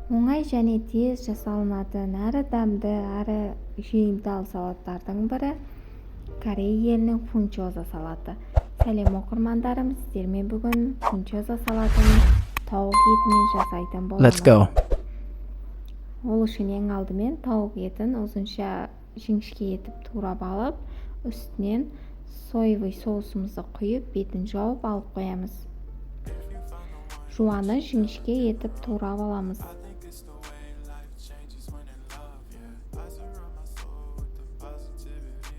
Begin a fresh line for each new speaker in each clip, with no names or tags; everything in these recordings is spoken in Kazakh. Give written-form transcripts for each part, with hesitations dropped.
Оңай және тез жасалынатын, әрі дәмді, әрі жейімтал салаттардың бірі корей елінің фунчоза салаты. Сәлем, оқырмандарым! Сіздермен бүгін фунчоза салатын тауық етімен жасайтын боламыз.
Let's go.
Ол үшін ең алдымен тауық етін ұзынша, жіңішке етіп турап алып, үстінен соевый соусымызды құйып, бетін жауып алып қоямыз. Жуаны жіңішке етіп турап аламыз.
Think it's the way life changes when in love, yeah. I surround my soul with the positivity.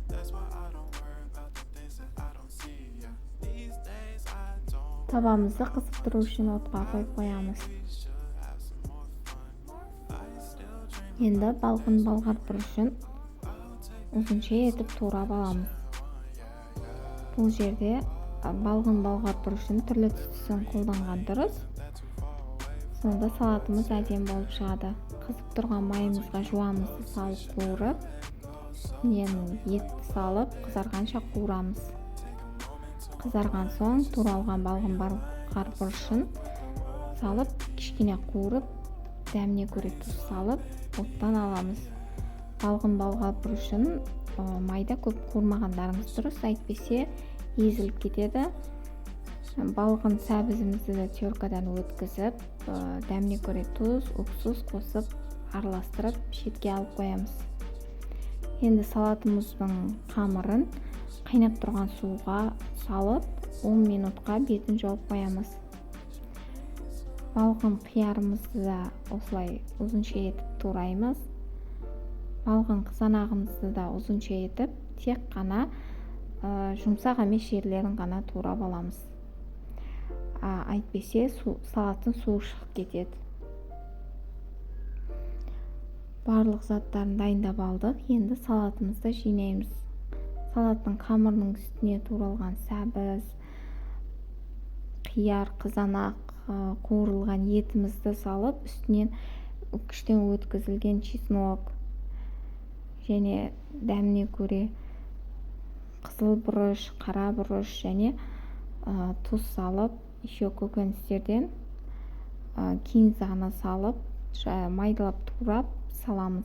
That's why I don't worry about the things that I don't see, yeah. These days I don't
Табамызды қызып тұру үшін отқа қойып қоямыз.
We should have some more fun. I still dream
Енді балғын болғар бұрышын ұзынша етіп турап аламыз. Бұл жерде балғын болғар бұрышын түрлі түстісін қолданған дұрыс, сонда салатымыз әдемі болып шығады. Қызып тұрған майымызға жуамызды салып қуырып, үстінен етті салып, қызарғанша қуырамыз. Қызарған соң туралған балғын болғар бұрышын салып, кішкене қуырып, дәміне көре тұз салып, оттан аламыз. Балғын болғар бұрышын майда көп қуырмағандарыңыз дұрыс, әйтпесе езіліп кетеді. Балғын сәбізімізді де теркадан өткізіп, дәміне көре тұз, уксус қосып, араластырып, шетке алып қоямыз. Енді салатымыздың қамырын қайнап тұрған суға салып, 10 минутқа бетін жауып қоямыз. Балғын қиярымызды да осылай ұзынша етіп тураймыз. Балғын қызанағымызды да ұзынша етіп, тек қана жұмсақ емес жерлерін ғана турап аламыз, әйтпесе салаттың суы шығып кетеді. Барлық заттарын дайындап алдық, енді салатымызды жинаймыз. Салаттың қамырының үстіне туралған сәбіз, қияр, қызанақ, қуырылған етімізді салып, үстінен үккіштен өткізілген чеснок және дәміне көре қызыл бұрыш, қара бұрыш және тұз салып, еще көкөністерден кинзаны салып, майдалап турап саламыз.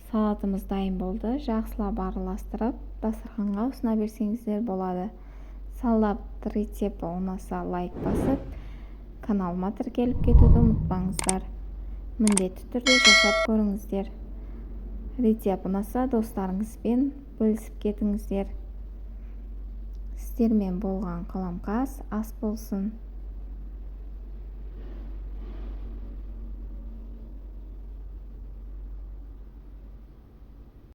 Салатымыз дайын болды. Жақсылап араластырып, дастарханға ұсына берсеңіздер болады. Салат рецепті ұнаса, лайк басып, каналыма тіркеліп кетуді ұмытпаңыздар. Міндетті түрде жасап көріңіздер. Рецепт ұнаса, достарыңызбен бөлісіп кетіңіздер. Сіздермен болған Қаламқас. Ас болсын!